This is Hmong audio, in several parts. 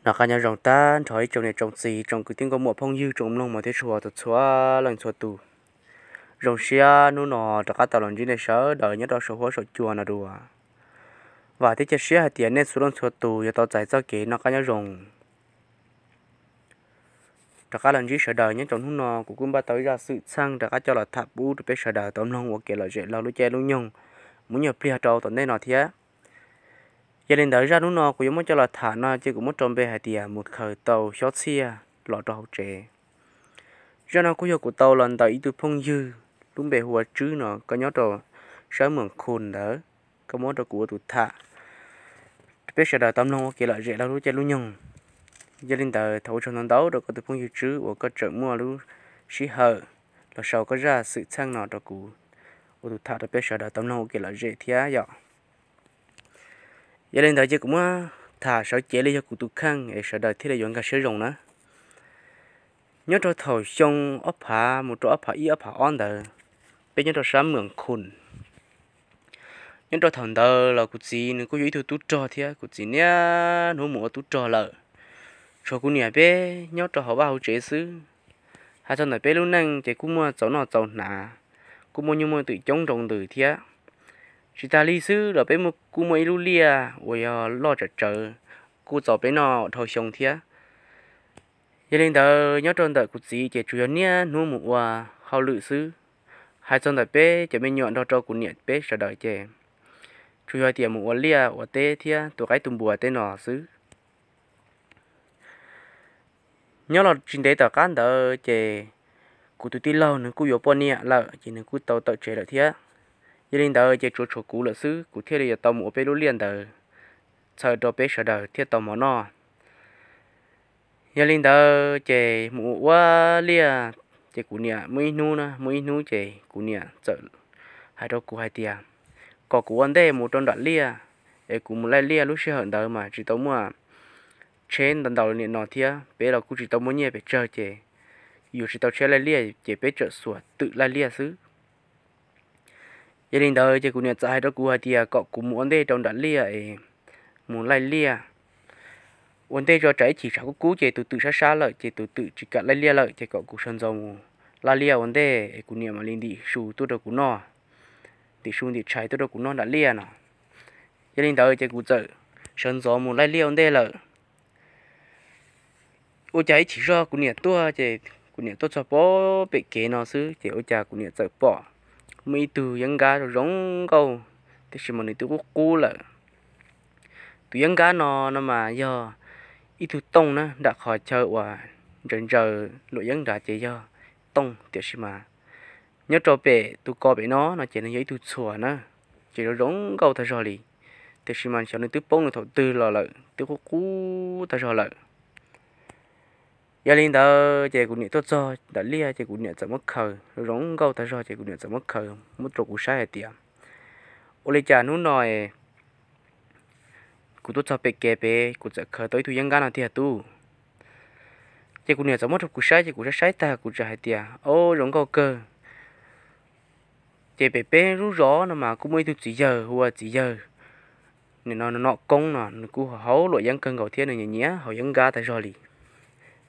Noj qab nyob zoo tag nrho ib tsoom niam tsoom txiv, tsoom kwv tij nkauj muam phooj ywg, tsoom mloog mos thiab tshua txhua leej txhua tus. Zoo siab hnub no rov qab tau los ntsib nej sawv daws nyob rau saum huab saum cua no dua. Vam thiab cia siab hais tias nej txhua leej txhua tus yuav tau txais txoj kev noj qab nyob zoo. Rov qab los ntsib sawv daws nyob rau hnub no, kuv kuj npaj tau ib zaj xwm txheej rov qab coj los tham pub rau peb sawv daws tau mloog ua kev lom zem laug lub caij lub nyoog mus nyuag pliag rau tom ntej no thiab. Yog li ntawd zaj hnub no kuv yuav muab coj los tham no ces kuv muab rau npe hais tias mus khaws tau xyob txhiaj los rau hauv tsev. Zaj no kuj yog kuv tau los ntawm ib tug phooj ywg lub npe hu ua Tswb no, koj nyob rau sab Mws Khus ntawd, koj muab rau kuv ua tus tham rau peb sawv daws tau mloog ua kev lom zem laug lub caij lub nyoog. Yog li ntawd thov ua tsaug ntau ntau rau koj tus phooj ywg Tswb uas koj tseem muaj lub sij hawm los sau koj zaj xwm txheej no rau kuv ua tus tham rau peb sawv daws tau mloog ua kev lom zem thiab yom. Yog li ntawd ces kuv muab tham sawv cev li yog kuv tus kheej es sawv daws thiaj li yuav nkag siab zoo na. Nyob rau thaum xyoo ob phav mus rau ob phav ib ob phav ob ntawd, peb nyob rau sab Mws Khus. Nyob rau thaum ntawd los kuv txiv nws kuj yog ib tug tub rog thiab, kuv txiv niaj hnub mus ua tub rog lawm, tshuav kuv niam peb nyob rau hauv vaj hauv tsev xwb. Hais txog ntawm peb lub neej ces kuj muaj txaus noj txaus hnav, kuj muaj nyuj muaj twm coob nroo ntws thiab. Tsis tas li xwb los peb kuj muaj ib lub liaj uas yog loj tsawv tsawv, kuj txaus peb noj dhau xyoo thiab. Yog li ntawd nyob rau ntawm kuv txiv ces tsuas yog niaj hnub mus ua hauj lwm xwb. Hais txog ntawm peb cov me nyuam nrog rau kuv niam peb sawv daws ces tsuas yog tias mus ua liaj ua teb thiab tu qaib tu npua tej no xwb. Nyob los tsis ntev tom qab ntawd ces kuv tus tij laug nws kuj yuav poj niam lawm ces nws kuj tau tawm tsev lawm thiab. Yog li ntawd ces tsuas tshuav kuv lawm xwb, kuv thiaj li yuav tau mus ua peb lub liaj ntawd txhawm rau peb sawv daws thiaj tau mov noj. Yog li ntawd ces mus ua ua liaj, ces kuv niam muaj ib hnub na, muaj ib hnub ces kuv niam txawm hais rau kuv hais tias kom kuv ua ntej mus rau nram liaj es kuv mus laij liaj. Lub sij hawm ntawd mas tsis tau muaj tsheb ntau ntau li no thiab, peb los kuj tsis tau muaj nyiaj pes tsawg ces yuav tsis tau tsheb laij liaj ces peb txawm xuas twm laij liaj xwb. Yog li ntawd ces kuv niam txawm hais rau kuv hais tias kom kuv mus ua ntej rau nram liaj es mus laij liaj. Ua ntej tso tsam ib chim tshav kub kub ces tus twm sab sab lawm ces tus twm tsis kam laij liaj lawm ces kom kuv sawv ntxov mus laij liaj ua ntej es kuv niam mam li ntim su tuaj rau kuv noj, ntim su ntim tshais tuaj rau kuv noj nram liaj no. Yog li ntawd ces kuv txawm sawv ntxov mus laij liaj ua ntej lawm. Ua cas ib chim zog kuv niam tuaj ces kuv niam tuaj txog pem pem kev no xwb ces ua cas kuv niam txawm pom muaj ib tug yeeb nkab zoo zoo nkauj, tiam sis mas nws twb qub qub lawm. Tus yeeb nkab no no mas yog ib tug tooj na, nram qhov chaw uas ntsaws ntsaws luam yeeb nrad ces yog tooj, tiam sis mas nyob rau pem tus ko pem no no ces nws yog ib tug txhuas na, ces zoo zoo nkauj tag zog li. Tiam sis mas xyov nws twb poob nws thaum twg los lawm, twb qub qub tag zog lawm. Yog li ntawd ces kuv niam tuaj txog nram liaj ces kuv niam txawm muab khaws, zoo zoo nkauj tag zog ces kuv niam txawm muab khaws muab rau kuv saib hais tias, ua li cas hnub no kuv tuaj txog pem kev pem kuv txawm khaws tau ib tug yeeb nkab no tiag tub? Ces kuv niam txawm muab rau kuv saib ces kuv saib saib tag kuv txawm hais tias, o, zoo nkauj kawg. Ces pem peb lub zos no mas kuj muaj ib tug txiv yawg hu ua txiv yawg, nim no nom koob no nws kuj haus luam yeeb kawg nkaus thiab nws nyiam nyiam haus yeeb nkab tag zog li.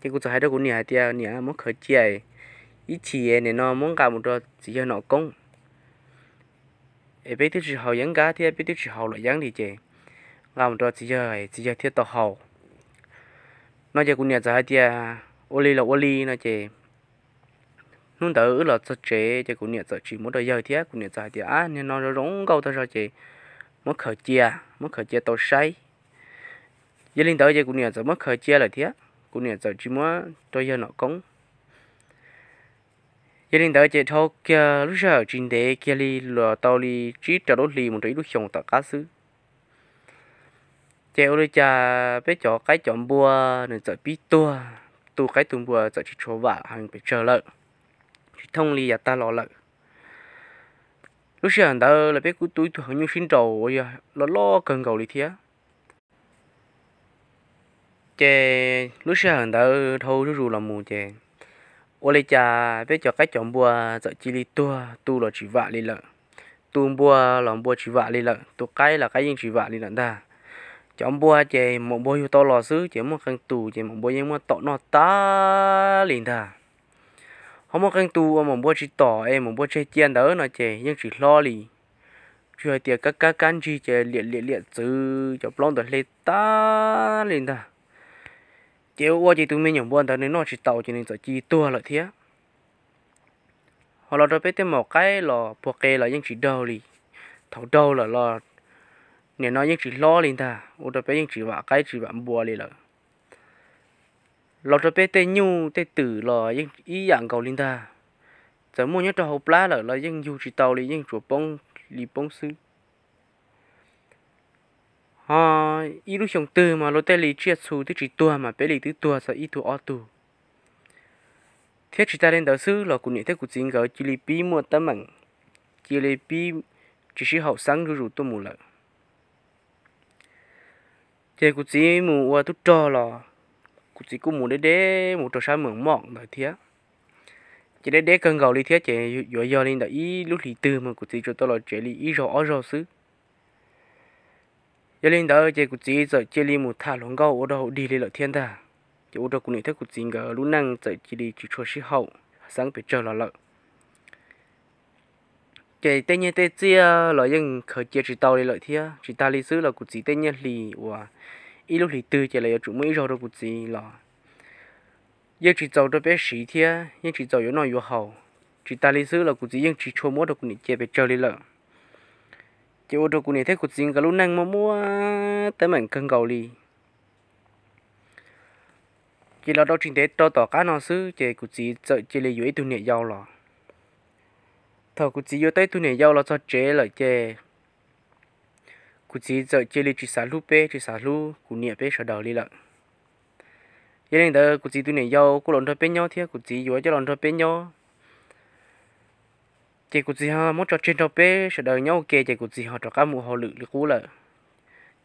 Ces kuv txawm hais rau kuv niam hais tias, niam, muab khaws cia, ib chim nim no muab nqa mus rau txiv yawg nom koob, es peb twb tsis haus yeeb nkab thiab peb twb tsis haus luam yeeb li ces nqa mus rau txiv yawg, txiv yawg thiaj tau haus. No ces kuv niam txawm hais tias, ua li los ua li no ces hnub ntawd wb los txog tsev ces kuv niam txawm tsis muab rau yawg thiab, kuv niam txawm hais tias, ab, niag no zoo zoo nkauj tag zog ces muab khaws cia, muab khaws cia tau saib. Yog li ntawd ces kuv niam txawm muab khaws cia lawm thiab, kuv niam txawm tsis muab rau yawg nom koob. Yog li ntawd ces dhau kiag lub sij hawm tsis ntev kiag li los tau li tsib rau lub hli mus rau ib lub xyoos tom qab xwb, ces ua li cas peb cov qaib cov npua nws txawm pib tuag, tu qaib tu npua txawm tsis tshua vam heev pes tsawg lawm, tsis thooj li yav tag los lawm. Lub sij hawm ntawd los peb kuj tu ib tug heev nyuj sib nraus uas yog loj loj kawg nkaus li thiab. Ces lub sij hawm ntawd dhau zuj zus los mus ces ua li cas peb cov qaib cov npua txawm cia li tuag, tu los tsis vam li lawm, tu npua los npua tsis vam li lawm, tu qaib los qaib yeej tsis vam li lawm ntag. Cov npua ces maum npua yug tau los xwb ces muaj qee tus ces maum npua yeej muaj tom noj tag li ntag. Ho muaj qee tus uas maum npua tsis tom es maum npua tseg cia ntawd no ces yeej tsis hlob li. Tsuas hais tias kab kab kab ntsig ces liam liam liam txwv cov plaub ntawd hle tag li ntag. Ces ua ua ces tus me nyuam npua ntawd nws noj tsis tau ces nws txawm cia li tuag lawm thiab. Ho los rau peb tej maum qaib los puag qe los yeej tsis daug li. Thaum daug lawm los nim no yeej tsis hlob li ntag, ua rau peb yeej tsis vam qaib tsis vam npua li lawm. Los rau peb tej nyuj tej twm los yeej ib yam nkaus li ntag. Txawm muaj nyob rau hauv plab lawm los yeej yug tsis tau li, yeej tsuas poob li poob xwb. Ho ib lub xyoo twg mas luag tej li tsiaj txhu twb tsis tuag mas peb li twb tuag txog ib tug ob tug. Thiab tsis tas li ntawd xwb los kuv niam thiab kuv txiv nkawd cia li pib muaj teeb meem, cia li pib tsis sib haum xeeb zuj zus tuaj mus lawm. Ces kuv txiv mus ua tub rog los kuv txiv kuj mus deb deb mus rau sab Moos Moj ntawd thiab. Ces deb deb kawg nkaus li thiab ces yuav yog li ntawm ib lub hlis twg mas kuv txiv tsuas tau los tsev li ib zaug ob zaug xwb. Yog li ntawd ces kuv txiv txawm cia li mus tham hluas nkauj ua dog ua dig li lawm thiab ntag. Ces ua rau kuv niam thiab kuv txiv nkawd lub neej txawm cia li tsis tshua sib haum xeeb pes tsawg los lawm. Ces tej nyiaj tej txiaj los yeej khaws cia tsis tau li lawm thiab. Tsis tas li xwb los kuv txiv tej nyiaj hlis uas ib lub hlis twg ces lawv yuav tsum muab ib zaug rau kuv txiv los yeej tsis txaus rau peb siv thiab yeej tsis txaus yuav noj yuav haus. Tsis tas li xwb los kuv txiv yeej tsis tshua muab rau kuv niam cia pes tsawg li lawm. Ces ua rau kuv niam thiab kuv txiv nkawd lub neej muaj muaj teeb meem kawg nkaus li. Ces los rau tsis ntev rau tom qab no xwb ces kuv txiv txawm cia li yuav ib tug niam yau los. Thaum kuv txiv yuav tau ib tug niam yau los txog tsev lawm ces kuv txiv txawm cia li tsis xav hlub peb tsis xav hlub kuv niam peb sawv daws li lawm. Yog li ntawd kuv txiv tus niam yau kuj los nrog peb nyob thiab kuv txiv yuav coj los nrog peb nyob. Ces kuv txiv ho muab tso tseg nrog peb sawv daws nyob ua ke ces kuv txiv ho rov qab mus hauj lwm li qub lawm.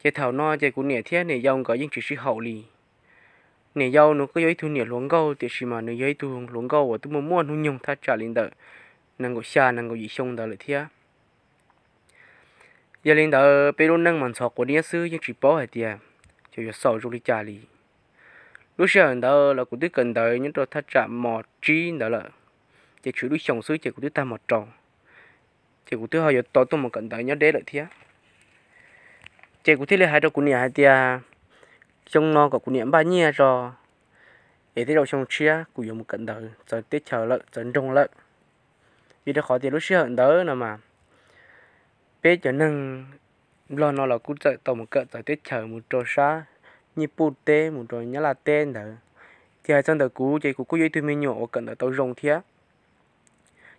Ces thaum no ces kuv niam thiab niam yau nkawd yeej tsis sib haum li. Niam yau nws kuj yog ib tug niam hluas nkauj tiam sis mas nws yog ib tug hluas nkauj uas twb muaj muaj hnub nyoog thaj tsam li ntawm nees nkaum xya nees nkaum yim xyoo ntawd lawm thiab. Yog li ntawd peb lub neej mas ntxhov quav niab xwb yeej tsis paub hais tias xyov yuav xaus zoo li cas li. Lub sij hawm ntawd los kuv twb kawm ntawv nyob rau thaj tsam mos tsib ntawd lawm, ces tshuav lub xyoos xwb ces kuv twb tag mos rau. Ces kuv twb ho yuav tau tuaj mus kawm ntawv nyob deb lawm thiab. Ces kuv thiaj li hais rau kuv niam hais tias xyoo no kom kuv niam npaj nyiaj tso, es tej zaum xyoo tshiab kuv yuav mus kawm ntawv txawv teb chaws lawm txawv nroog lawm. Vim rau qhov tias lub sij hawm ntawd no mas peb cov neeg Nplog no los kuj txawm tau mus kawm txawv teb chaws mus rau sab Nyij Pooj teb mus rau Nyab Laj teb ntawd. Ces hais txog ntawm kuv ces kuv kuj yog ib tug me nyuam uas kawm ntawv tau zoo thiab.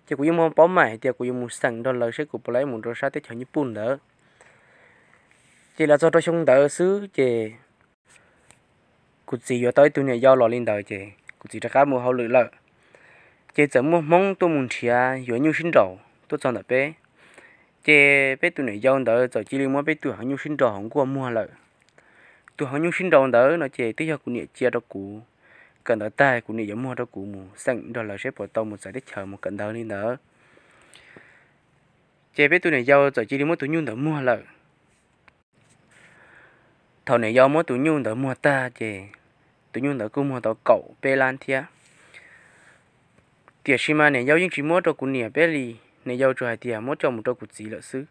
Ces kuv yeej muaj paub maim hais tias kuv yuav mus xeem nrog lawv seb kuv puas laib mus rau sab teb chaws Nyij Pooj ntawd. Ces los txog rau xyoo ntawd xwb ces kuv txiv yuav tau ib tug niam yau los li ntawd ces kuv txiv rov qab mus hauj lwm lawm. Ces txawm muaj Hmoob tuaj mus nrhiav yuav nyuj sib nraus tuaj txog ntawm peb. Ces peb tus niam yau ntawd txawm cia li muab peb tus heev nyuj sib nraus hauv nkuaj muag lawm. Tus heev nyuj sib nraus ntawd no ces twb yog kuv niam cia rau kuv, kawm ntawv tag kuv niam yuav muag rau kuv mus xeem nrog lawv seb puas tau mus txawv teb chaws mus kawm ntawv li ntawd. Ces peb tus niam yau txawm cia li muab tus nyuj ntawd muag lawm. Thaum niam yau muab tus nyuj ntawd muag tag ces tus nyuj ntawd kuj muag tau kaum peb lab thiab. Tiam sis mas niam yau yeej tsis muab rau kuv niam peb li, niam yau tsuas hais tias muab coj mus rau kuv txiv lawm xwb.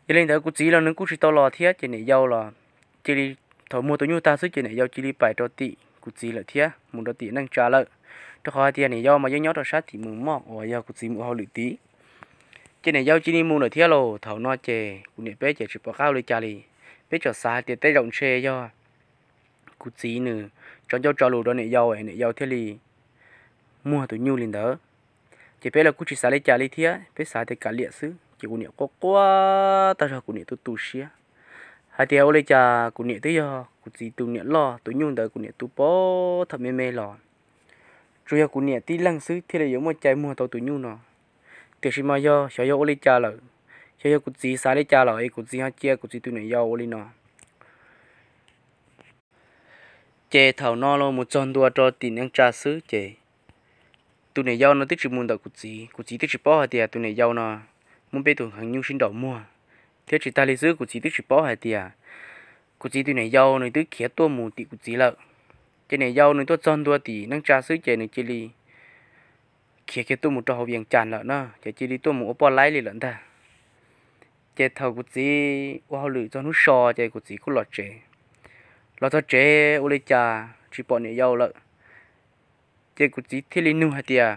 Yog li ntawd kuv txiv los nws kuj tsis tau los thiab ces niam yau los cia li, thaum muag tus nyuj tag xwb ces niam yau cia li pais rau tim kuv txiv lawm thiab mus rau tim neej tsa lawm. Rau qhov hais tias niam yau mas yeej nyob rau sab tim Moos Moj uas yog kuv txiv mus hauj lwm tid. Ces niam yau cia li mus lawm thiab lauj. Thaum no ces kuv niam peb ces tsis pom qab ua li cas li. Peb tseem xav hais tias tej zaum ntshe yog kuv txiv nws tso ncauj tso lus rau niam yau es niam yau thiaj li muag tus nyuj li ntawd. Ces peb los kuj tsis xav li cas li thiab, peb xav tias kav liam xwb. Ces kuv niam quaj quaj tag zog, kuv niam tu tu siab hais tias ua li cas kuv niam twb yog kuv txiv tus niam loj, tus nyuj ntawd kuv niam tu pab thaum me me los, tsuas yog kuv niam tib leeg xwb thiaj li yuav muaj cai muag tau tus nyuj no. Tiam sis mas yog xyov yog ua li cas lawm, xyov yog kuv txiv xav li cas lawm es kuv txiv ho cia kuv txiv tus niam yau ua li no. Ces thaum no los mus txog ntua rau tim neej tsa xwb ces tus niam yau no twb tsis mus ntawm kuv txiv, kuv txiv twb tsis paub hais tias tus niam yau no muab peb tus heev nyuj sib nraus muag. Thiab tsis tas li xwb kuv txiv twb tsis paub hais tias kuv txiv tus niam yau nws twb khiav tuaj mus tim kuv txiv lawm. Ces niam yau nws tuaj txog ntua tim neej tsa xwb ces nws cia li khiav kiag tuaj mus rau hauv Vias Cas lawm na, ces cia li tuaj mus ua poj laib li lawm ntag. Ces thaum kuv txiv ua hauj lwm txog hnub so ces kuv txiv kuj los tsev. Los txog tsev ua li cas tsis pom niam yau lawm. Ces kuv txiv thiaj li nug hais tias,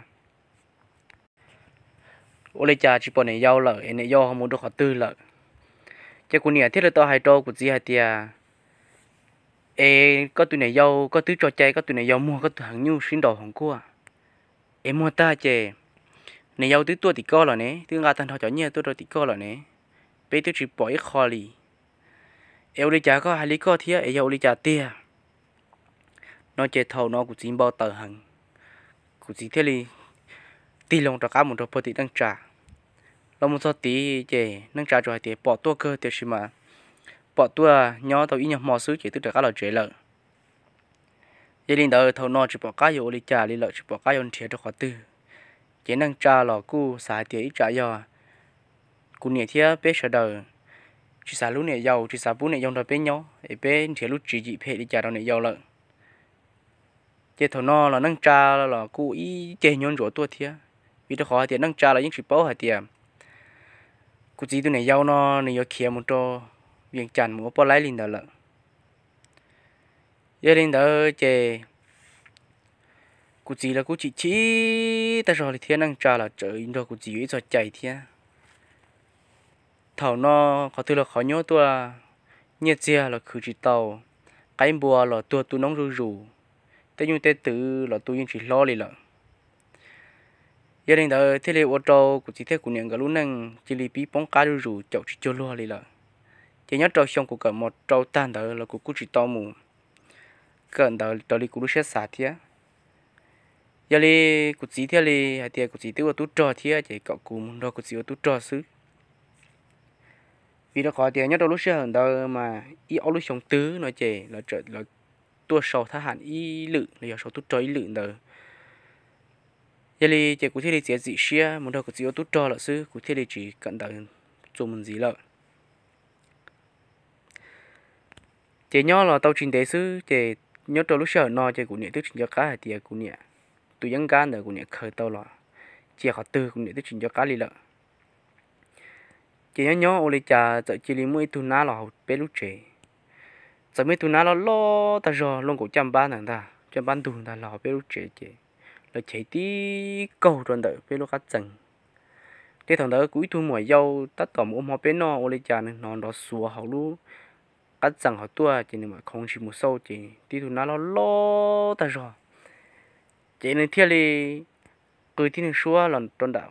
ua li cas tsis pom niam yau lawm es niam yau ho mus rau qhov twg lawm? Ces kuv niam thiaj li tau hais rau kuv txiv hais tias, es koj tus niam yau, koj twb tso cai koj tus niam yau muag koj tus heev nyuj sib nraus hauv nkuaj, es muag tag ces niam yau twb tuaj tim koj lawm ne, twb nqa tag nrho cov nyiaj tuaj rau tim koj lawm ne, peb twb tsis pom ib qho li. Es ua li cas koj hais li koj thiab es yog ua li cas tiag? No ces thaum no kuv txiv npau taws heev, kuv txiv thiaj li tig loo rov qab mus rau puag tim neej tsa. Los mus txog tid ces neej tsa tsuas hais tias pom tuaj kawg tiam sis mas pom tuaj nyob tau ib nyuag hmo xwb ces twb rov qab los tsev lawm. Yog li ntawd thaum no tsis pom qab yuav ua li cas li lawm, tsis pom qab yuav nrhiav rau qhov twg. Ces neej tsa los kuj xav hais tias ib tsam yog kuv niam thiab peb sawv daws tsis xav hlub niam yau, tsis xav pub niam yau nrog peb nyob es peb nrhiav lub tswv yim phem li cas rau niam yau lawm. Ces thaum no los neej tsa los kuj ib ce nyuaj ntsuav tuaj thiab, vim rau qhov hais tias neej tsa los yeej tsis paub hais tias kuv txiv tus niam yau no nws yuav khiav mus rau Vias Cas mus ua poj laib li ntawd lawm. Yog li ntawd ces kuv txiv los kuj chim chim tag zog li thiab neej tsa los tseem nrog kuv txiv yuav ib txog cai thiab. Thaum no qhov twg los qhov nyuaj tuaj, nyiaj txiag los khwv tsis tau, qaib npua los tuag tu noob zuj zus, tej nyuj tej twm los tu yeej tsis hlob li lawm. Yog li ntawd thiaj li ua rau kuv txiv thiab kuv niam nkawd lub neej cia li pib poob qab zuj zus caum tsis cuag luag li lawm. Ces nyob rau xyoo kuv kawm mos rau tag ntawd los kuv kuj tsis tau mus kawm ntawv raws li kuv lub siab xav thiab. Yog li kuv txiv thiaj li hais tias kuv txiv twb ua tub rog thiab ces kom kuv mus nrog kuv txiv ua tub rog xwb. Vim rau qhov tias nyob rau lub sij hawm ntawd mas ib ob lub xyoo twg no ces lawv tuaj sau thab ham ib lwm los yog sau tub rog ib lwm ntawd. Yog li ces kuv thiaj li txiav txim siab mus nrog kuv txiv ua tub rog lawm xwb, kuv thiaj li tsis kawm ntawv txuas mus ntxiv lawm. Ces nyob los tau tsis ntev xwb ces nyob rau lub sij hawm no ces kuv niam twb tsis nco qab hais tias kuv niam tus yeeb nkab ntawd kuv niam khaws tau los cia qhov twg, kuv niam twb tsis nco qab li lawm. Ces nyob nyob ua li cas txawm cia li muaj ib tug nab los hauv peb lub tsev. Txawm muaj ib tug nab loj loj tag zog luaj nkaus caj npab ntawd ntag, caj npab ntug ntag los hauv peb lub tsev ces lawv chev tib kaug rau ntawm peb lub qab txees. Ces thaum ntawd kuv ib tug muam yau tab tom mus ua hmo peb noj ua li cas nws hnov nrov xuav hauv lub qab txees hauv tuaj ces nws mam khoov ntshis mus xauj ces tib tug nab loj loj tag zog. Ces nws thiaj li qw tib neeg suab los rau nram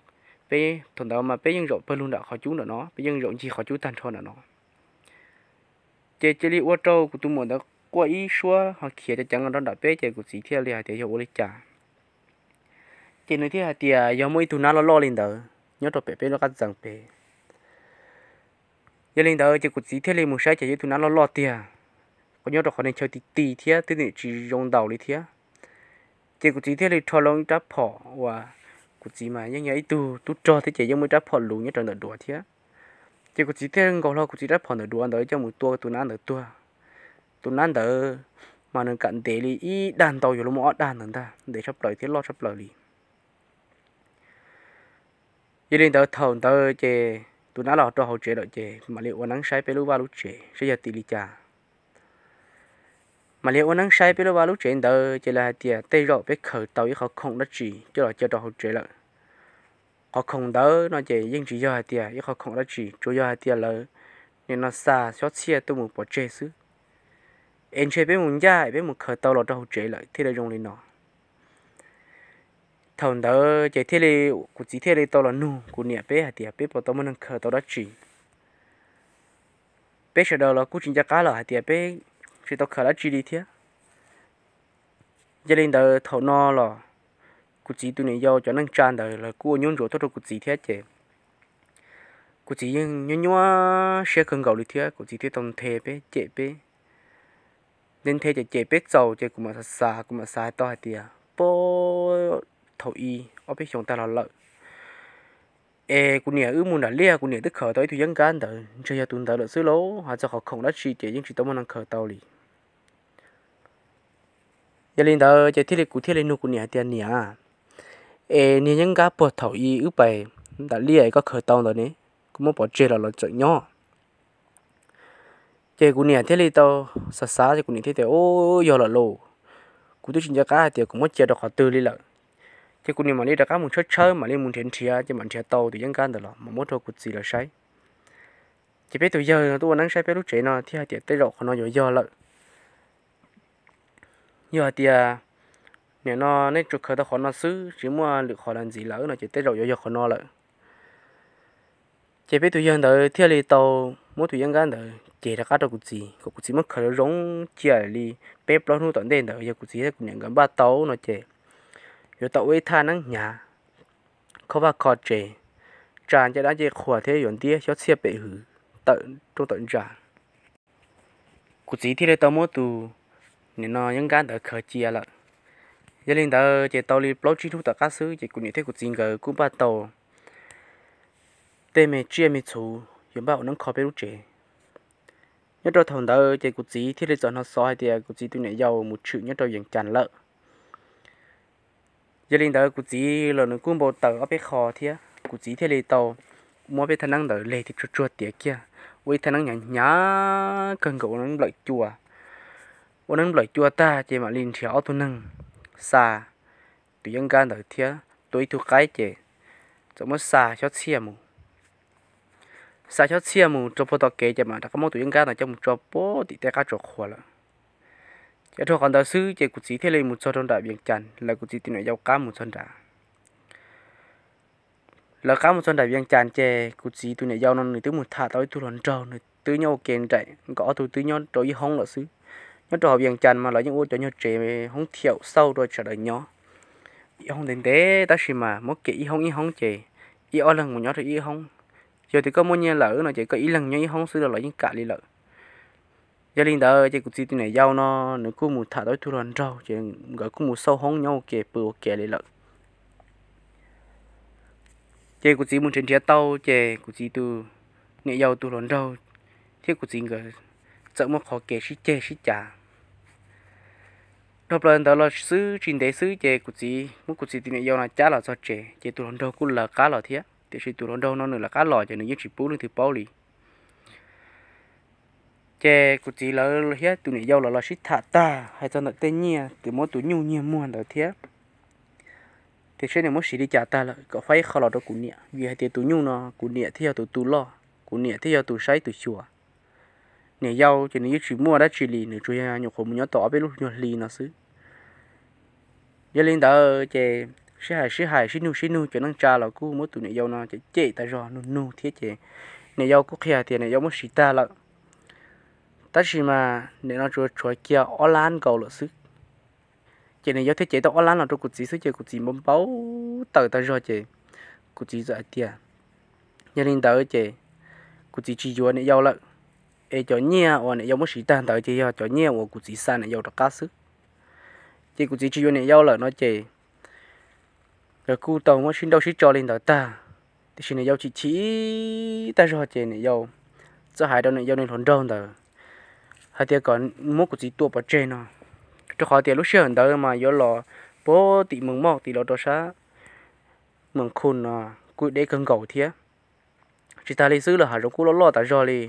peb, thaum ntawd mas peb yeej zaum pawg lug nram qhov cub nram no, peb yeej zaum ncig qhov cub tag nrho nram no. Ces cia li ua rau kuv tus muam ntawd quaj ib suab ho khiav ceev ceev los rau nram peb ces kuv txiv thiaj li hais tias yog ua li cas. Ces nws thiaj hais tias yog muaj ib tug nab loj loj li ntawd nyob rau pem peb lub qab txees pem. Yog li ntawd ces kuv txiv thiaj li mus saib ces yog ib tug nab loj loj tiag, nyob rau qhov neeg chaw ti ti thiab twb tsis zoo ntaus li thiab. Ces kuv txiv thiaj li rho loo ib rab phom uas kuv txiv mas yeej yog ib tug tub rog thiab ces yeej muaj ib rab phom luv nyob rau ntawm duav thiab. Ces kuv txiv thiaj nkaus hlo kuv txiv rab phom ntawm duav ntawd coj mus tua tus nab ntawd tuag. Tus nab ntawd mas nws kam ntev li ib dag ntau yuav luag muaj ob dag ntawd ntag, ntev tshaj plaws thiab loj tshaj plaws li. Yog li ntawd thaum ntawd ces tus nab los rau hauv tsev lawm ces mam li ua neeb saib peb lub vaj lub tsev saib yog tim li cas. Mam li ua neeb saib peb lub vaj lub tsev ntawd ces lawv hais tias tej zaum peb khaws tau ib qhov khoom dab tsi coj los cia rau hauv tsev lawm. Qhov khoom ntawd no ces yeej tsis yog hais tias ib qhov khoom dab tsi, tsuas yog hais tias lawv nim no xa xyob txhiaj tuaj mus pov tseg xwb. Es ntshe peb mus ncaj es peb mus khaws tau los rau hauv tsev lawm thiaj li zoo li no. Thaum ntawd ces thiaj li, kuv txiv thiaj li tau los nug kuv niam peb hais tias peb puas tau muaj neeg khaws tau dab tsi. Peb sawv daws los kuj tsis nco qab lawm hais tias peb tsis tau khaws dab tsi li thiab. Yog li ntawd thaum no los kuv txiv tus niam yau cov neej tsa ntawd lawv kuj ua nyuaj ntsuav tuaj rau kuv txiv thiab ces kuv txiv yeej nyuaj nyuaj siab kawg nkaus li thiab kuv txiv thiaj tau nthe peb cem peb. Nthe nthe ces cem peb txaus ces kuv mam xav xav, kuv mam xav tau hais tias puag thaum ib ob peb xyoos tag los lawm, Es kuv niam wb mus nram liaj, kuv niam twb khaws tau ib tug yeeb nkab ntawd, ntshe yog tus ntawd lawm xwb lauj, hais txog qhov khoom dab tsi ces yeej tsis tau muaj neeg khaws tau li. Yog li ntawd ces thiaj li kuv thiaj li nug kuv niam hais tias, Niam, es niag yeeb nkab puag thaum ub wb pais nram liaj es koj khaws tau ntawd ne, koj muab pov tseg los los tseem nyob? Ces kuv niam thiaj li tau xav xav ces kuv niam thiaj tias, Ub, yog lawm lauj, kuv twb tsis nco qab hais tias kuv muab cia rau qhov twg li lawm. Ces kuv niam mam li rov qab mus tshawb tshawb, mam li mus nrhiav nrhiav ces mam nrhiav tau tus yeeb nkab ntawd los mam muab rau kuv txiv lawv saib. Ces peb tus yawg no tuaj ua neeb saib peb lub tsev no thiaj hais tias, Tej zaum qhov no yuav yog lawm. Yog hais tias nim no nej tsuas khaws tau qhov no xwb, tsis muaj lwm qhov los ntxiv lawm no ces tej zaum yuav yog qhov no lawm. Ces peb tus yawg ntawd thiaj li tau muab tus yeeb nkab ntawd ces rov qab rau kuv txiv kom kuv txiv muab khaws zoo zoo cia li peb plaub hnub tom ntej ntawd yog kuv txiv thiab kuv niam nkawd npaj tau no ces yuav tau ua ib thaj neeb hnyav, khob vaj kho tsev, tsa ncej dab ncej qhua thiab yuav ntiab xyob txhiaj pem hwv tawm rooj tawm ntsa. Kuv txiv thiaj li tau muab tus, nim no yeeb nkab ntawd khaws cia lawm. Yog li ntawd ces tau li plaub tsib hnub tom qab xwb ces kuv niam thiab kuv txiv nkawd kuj npaj tau tej me tsiaj me txhu yuav npaj ua neeb kho peb lub tsev. Nyob rau thaum ntawd ces kuv txiv thiaj li txawm hnov xov hais tias kuv txiv tus niam yau mus tshwm nyob rau Vias Cas lawm. Yog li ntawd kuv txiv los nws kuj npau taws ob peb qho thiab, kuv txiv thiaj li tau muab peb thaj neeb ntawd leg tsuag tsuag tiav kiag, ua ib thaj neeb hnyav hnyav kawg nkaus ua neeb nplawm cua. Ua neeb nplawm cua tag ces mam li nrhiav ob tug neeg xa tus yeeb nkab ntawd thiab tua ib tug qaib ces txawm muab xa xyob txhiaj mus. Xa xyob txhiaj mus rau puag tom kev ces mam rov qab muab tus yeeb nkab ntawd coj mus tso puag tim tej qab tsuas qhua lawm. Ces dhau qhov ntawd xwb ces kuv txiv thiaj li mus txog rau nram Vias Cas, lawv kuv txiv tus niam yau qab mus txog nrad. Lawv qab mus txog nram Vias Cas ces kuv txiv tus niam yau no nws twb mus tham tau ib tug hluas nraug, nws twb nyob ua ke nraim, nkawd ob tug twb nyob rau ib hoob lawm xwb. Nyob rau hauv Vias Cas mas lawv yeej ua cov nyuag tsev hoob thiaum xauj rau sawv daws nyob. Ib hoob ntev ntev tab sis mas muab kem ib hoob ib hoob ces ib ob leeg mus nyob rau ib hoob. Yog tias koj muaj nyiaj lawm no ces koj ib leeg nyob ib hoob xwb los los yeej kam li lawm. Yog li ntawd ces kuv txiv tus niam yau no nws kuj mus tham tau ib tug hluas nraug ces nkawd kuj mus xauj hoob nyob ua ke pw ua ke li lawm. Ces kuv txiv mus nrhiav nrhiav tau ces kuv txiv tus niam yau tus hluas nraug thiab kuv txiv nkawd txawm muaj qhov kev sib ceg sib cav. Dhau plaws ntawd los xwb tsis ntev xwb ces kuv txiv muab kuv txiv tus niam yau no cab los txog tsev ces tus hluas nraug kuj lawv qab los thiab, tiam sis tus hluas nraug no nws lawv qab los ces nws yeej tsis pub leej twg paub li. Ces kuv txiv lawv thiab tus niam yau los los sib tham tag hais txog ntawm tej nyiaj, tus muab tus nyuj nyiag muag ntawd thiab, tias seb nws muab siv li cas tag lawm kom faib ib qho los rau kuv niam, vim hais tias tus nyuj no kuv niam thiaj yog tus tu loj, kuv niam thiaj yog tus saib tus xyuas. Niam yau ces nws yeej tsis muaj dab tsi li, nws tsuas yog nyuam qhuav mus nyob tau ob peb lub nyuag hli no xwb. Yog li ntawd ces sib hais sib hais sib nug sib nug cov neej tsa los kuj muab tus niam yau no cem cem tas zog, nug nug thiab ces niam yau kuj qhia tias niam yau muab siv tag lawm, tab sis mas nim no tsuas tshuav kiag ob lab nkaus lawm xwb. Ces niam yau thiaj cev tau ob lab los rau kuv txiv xwb ces kuv txiv npau npau taws tas zog ces kuv txiv txawm hais tias, yog li ntawd ces kuv txiv tsis yuav niam yau lawm, es cov nyiaj uas niam yau muab siv tag ntawd ces yog cov nyiaj uas kuv txiv xa niam yau rov qab xwb. Ces kuv txiv tsis yuav niam yau lawm no ces nkawd kuj tau muab sib nrauj sib tso li ntawd tag, tiam sis niam yau chim chim tag zog ces niam yau txawm hais rau niam yau nws hluas nraug ntawd hais tias kom muab kuv txiv tua pov tseg no, rau qhov tias lub sij hawm ntawd mas yuav los puag tim Moos Moj tid los rau sab Moos Khu no kuj deb kawg nkaus thiab. Tsis tas li xwb, lawv hav zoov kuj loj loj tas zog li,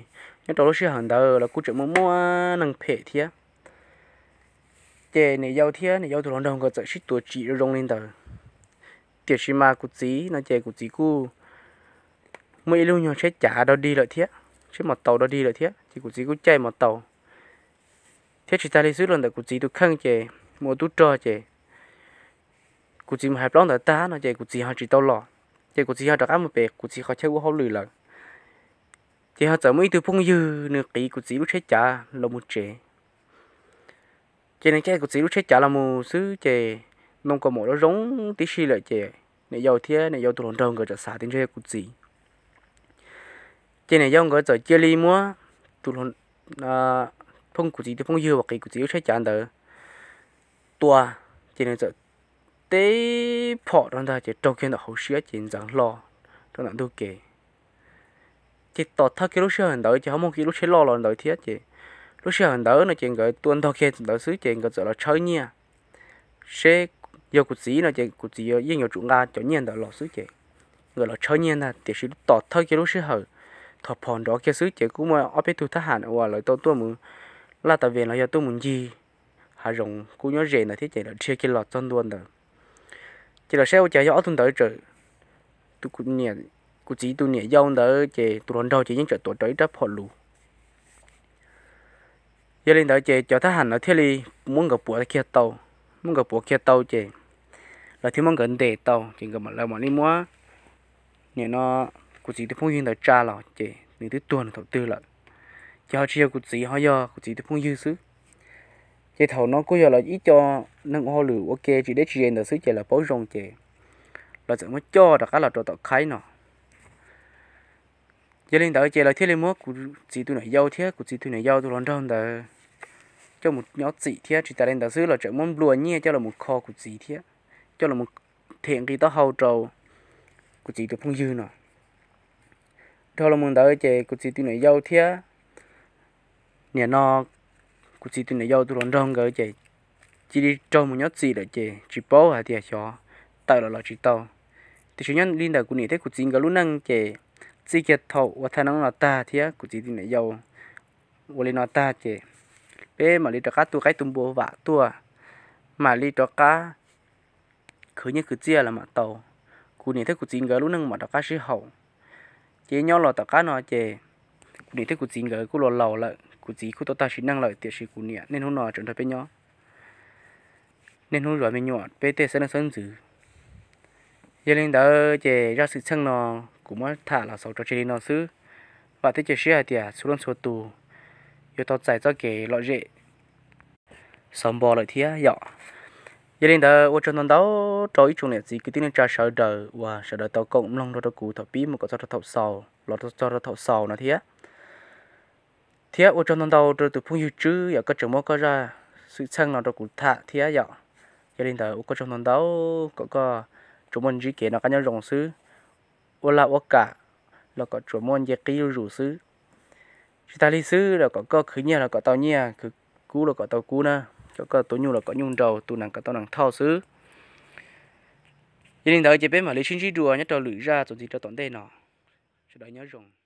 nyob rau lub sij hawm ntawd los kuj tseem muaj muaj neeg phem thiab. Ces niam yau thiab niam yau tus hluas nraug nkawd txawm sib tuav tsim zoo zoo li ntawd. Tiam sis mas kuv txiv no ces kuv txiv kuj muaj ib lub nyuag tsheb cav dog dig lawm thiab, tsheb mos taus dog dig lawm thiab, ces kuv txiv kuj caij mos taus. Thiab tsis tas li xwb los ntawm kuv txiv tus kheej ces mus ua tub rog ces kuv txiv mus hais plaub ntawd tag no ces kuv txiv ho tsis tau los, ces kuv txiv ho rov qab mus pem kuv txiv qhov chaw ua hauj lwm lawm. Ces ho txawm muaj ib tug phooj ywg nws qiv kuv txiv lub tsheb cav los mus tsev. Ces nws caij kuv txiv lub tsheb cav los mus xwb ces ntoo kaus mom zoo zoo tib si lawm ces niam yau thiab niam yau tus hluas nraug nkawd txawm xav tias ntshe yog kuv txiv. Ces niam yau nkawd txawm cia li muab tus, phooj, kuv txiv tus phooj ywg uas qiv kuv txiv lub tsheb cav ntawd tua, ces nws txawm teb phom rau ntag ces raug kiag ntawm hauv siab ces ntxeev hlo rau ntawm ntug kev. Ces tom thawj kiag lub sij hawm ntawd ces ho muaj kiag lub tsheb loj los ntawd thiab ces lub sij hawm ntawd no ces nkawd tua ntog kiag ntawd xwb ces nkawd txawm los tshawb nyiaj seb yog kuv txiv no ces kuv txiv yeej yuav tsum nqa cov nyiaj ntawd los xwb ces nkawd los tshawb nyiaj ntag. Tiam sis tom thawj kiag lub sij hawm thaum phom nrov kiag xwb ces kuj muaj ob peb tug thab ham uas lawv tau tuaj mus laj tas ves los yog tuaj mus ncig hav zoov kuj nyob ze ntawd thiab ces lawv dhia kiag los txog ntua ntawd. Ces lawv saib ua cas yog ob tug ntawd txawm, kuv txiv tus niam yau ntawd ces tus hluas nraug ces yeej txawm tuav rawv ib rab phom lus. Yog li ntawd ces cov thab ham ntawd thiaj li muab nkawd puav kiag tau. Muab nkawd puav kiag tau ces lawv thiaj muab nkawd ntes tau ces nkawd mam, lawv mam li muab nim no kuv txiv tus phooj ywg ntawd tsa los ces nws twb tuag nws thaum twg lawm. Ces ho tsis yog kuv txiv, ho yog kuv txiv tus phooj ywg xwb. Ces thaum no kuj yog lawv ib co neeg ua hauj lwm ua ke tsis deb tsis ze ntawd xwb ces lawv paub zoo ces lawv txawm muab coj rov qab los rau tom khaib no. Yog li ntawd ces lawv thiaj li muab kuv txiv tus niam yau thiab kuv txiv tus niam yau tus hluas nraug ntawd coj mus nyob txim thiab tsis tas li ntawd xwb los tseem muab nplua nyiaj coj los mus kho kuv txiv thiab coj los them nqi taub hau rau kuv txiv tus phooj ywg no. Dhau los mus ntawd ces kuv txiv tus niam yau thiab nim no kuv txiv tus niam yau tus hluas nraug nkawd ces cia li raug mus nyob txim lawm ces tsis paub hais tias xyov tawm los los tsis tau. Tiam sis nyob li ntawm kuv niam thiab kuv txiv nkawd lub neej ces txij kiag thaum ua thaj neeb no tag thiab kuv txiv tus niam yau ua li no tag ces peb mam li rov qab tu qaib tu npua vam tuaj, mam li rov qab khwv nyiaj khwv txiaj los mam tau. Kuv niam thiab kuv txiv nkawd lub neej mam rov qab sib haum. Ces nyob los tom qab no ces kuv niam thiab kuv txiv nkawd kuj los laus lawm, kuv txiv kuj tau tag sim neej lawm tiam sis kuv niam niaj hnub no tseem nrog peb nyob, niaj hnub zov me nyuam peb tej xeeb leej xeeb ntxwv. Yog li ntawd ces zaj xwm txheej no kuv muab tham los xaus tso tseg li no xwb. Vam thiab cia siab hais tias txhua leej txhua tus yuav tau txais txoj kev lom zem xaus npo lawm thiab yom. Yog li ntawd ua tsaug ntau ntau rau ib tsoom niam txiv kwv tij neej tsa sawv daws uas sawv daws tau koom mloog nrog rau kuv thaum pib mus kom txog rau thaum xaus los txog rau thaum xaus no thiab. Thiab ua tsaug ntau ntau rau tus phooj ywg Tswb yog koj tseem muab koj zaj xwm txheej no rau kuv tham thiab yom. Yog li ntawd ua koj tsaug ntau ntau kom koj tsuas muaj ntsib kev noj qab nyob zoo xwb, ua lag ua kam los kom tsuas muaj nce qib zuj zus xwb. Tsis tas li xwb los kom koj khwv nyiaj los kom tau nyiaj, khwv kub los kom tau kub na, kom koj tu nyuj los kom nyuj nrau, tu nees kom tau nees thauj xwb. Yog li ntawd ces peb mam li sib ntsib dua nyob rau lwm zaj txuas ntxiv rau tom ntej no. Sawv daws nyob zoo.